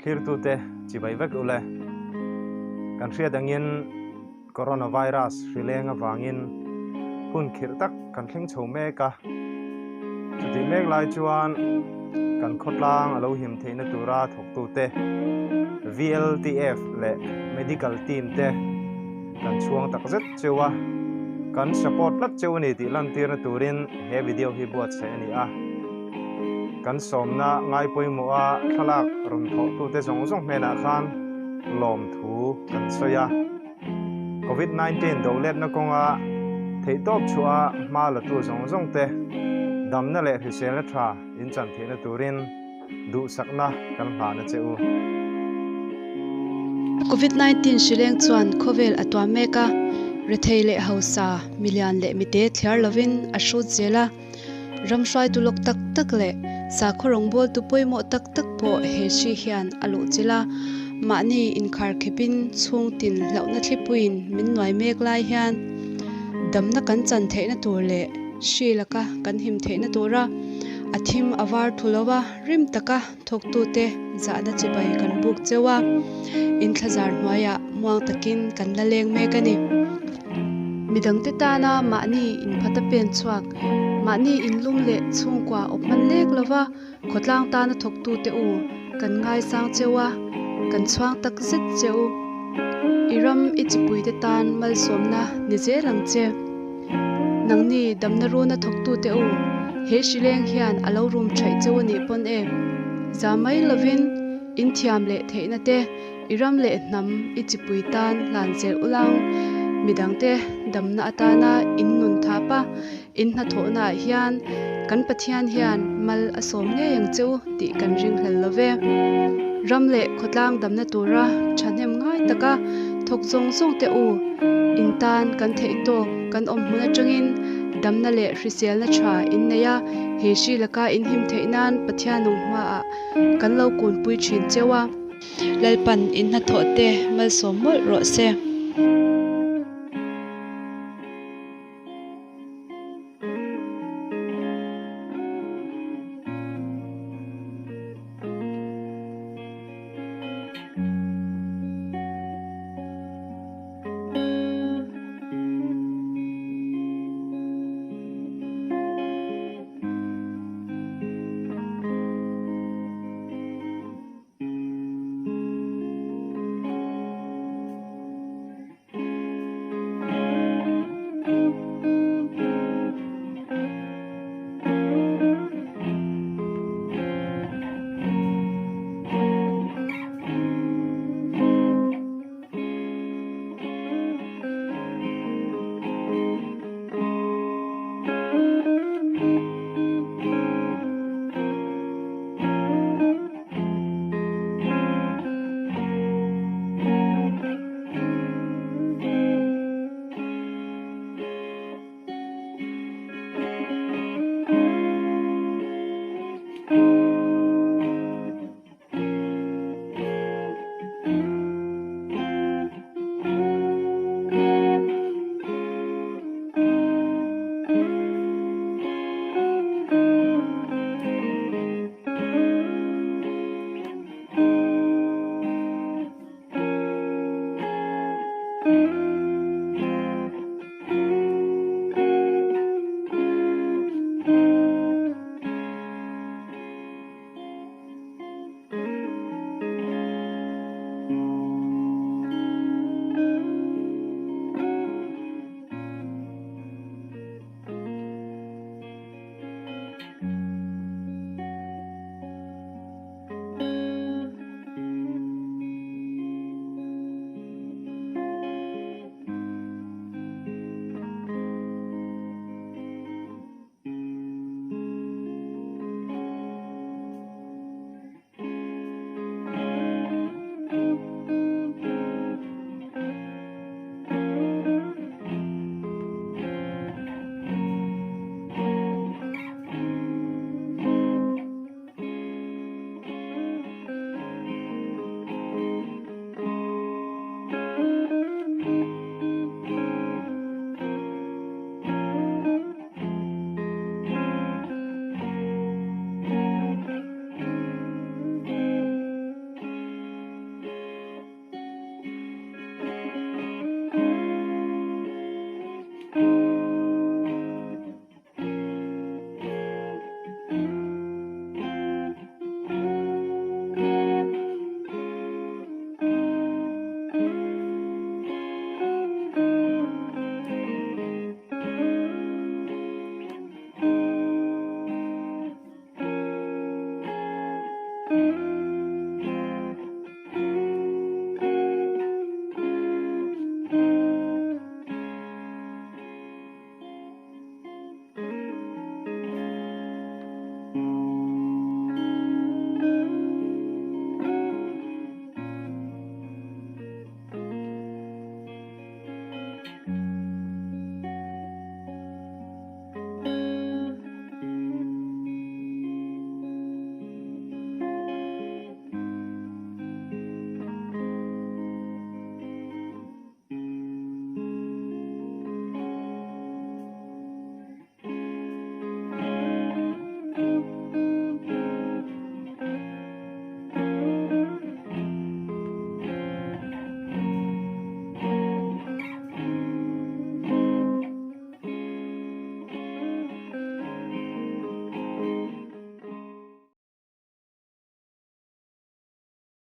Thlirtute chibai vek ule. Kan hriat angin Coronavirus hrileng avangin hun khirh tak kan thleng chho mek a. Chutih mek lai chuan kan khawtlang a lo him theihna tura thawktute VLTF leh Medical Team te kan chhuang takzet cheu a, kan support tlat cheu a ni tih lantirna turin he video hi buatsaih a ni a. Kan sawmna ngai pawimawha thlalak rawn thawhtute zawng zawng hnenah khan lawmthu kan sawi a. Covid 19 doletna kawnga theihtawp chhuah a hma latu zawng zawng te damna leh hriselna tha in chan theihna turin duhsakna kan hlan a che u. Covid 19 hrileng chuan khawvel a tuam mek a, rethei leh hausa, milian leh mite thliar lovin a hrut zel a. Ram hruaitu lawk tak tak leh sakhaw rawngbawltu pawimawh tak tak pawh he hri hian a luh chilh a, mahni inkhar khepin chhungtin hlauhna thlipuiin min nuai mek lai hian damna kan chan theihna tur leh hri laka kan him theihna tura a thim a var thu lo a, rim taka thawktute zahna chibai kan buk cheu a, inthlazar hnuaiah muang takin kan la leng mek a ni. Midangte tana mahni inphata pen chhuak, mahni inlum leh chhungkua awp hman lek lova khawtlang tana thawktute u kan ngaisang cheu a, kan chhuang tak zet che u. I ram i chipuite tan malsawmna ni zel ang che. Nangni damna runa thawktute u, he hrileng hian a lo rum thaih cheu a nih pawn e. Za mai lovin inthiam leh theihna te I ram leh hnam i chipui tan hlan zel ulang, midangte damna atana in nun thap a, in hnathawhnaah hian kan Pathian hian mal a sawm ngei ang che u tih kan ringhlel lo ve. Ram leh khawtlang damna tura thahnem ngai taka thawk zawng zawng te u, in tan kan theih tawk kan awm hmun atangin damna leh hriselna tha in nei a, he hri laka in him theih nan Pathian nung hmaah kan lo kunpui thin cheu a. Lalpan in hnathawh te malsawm mawlh rawh se.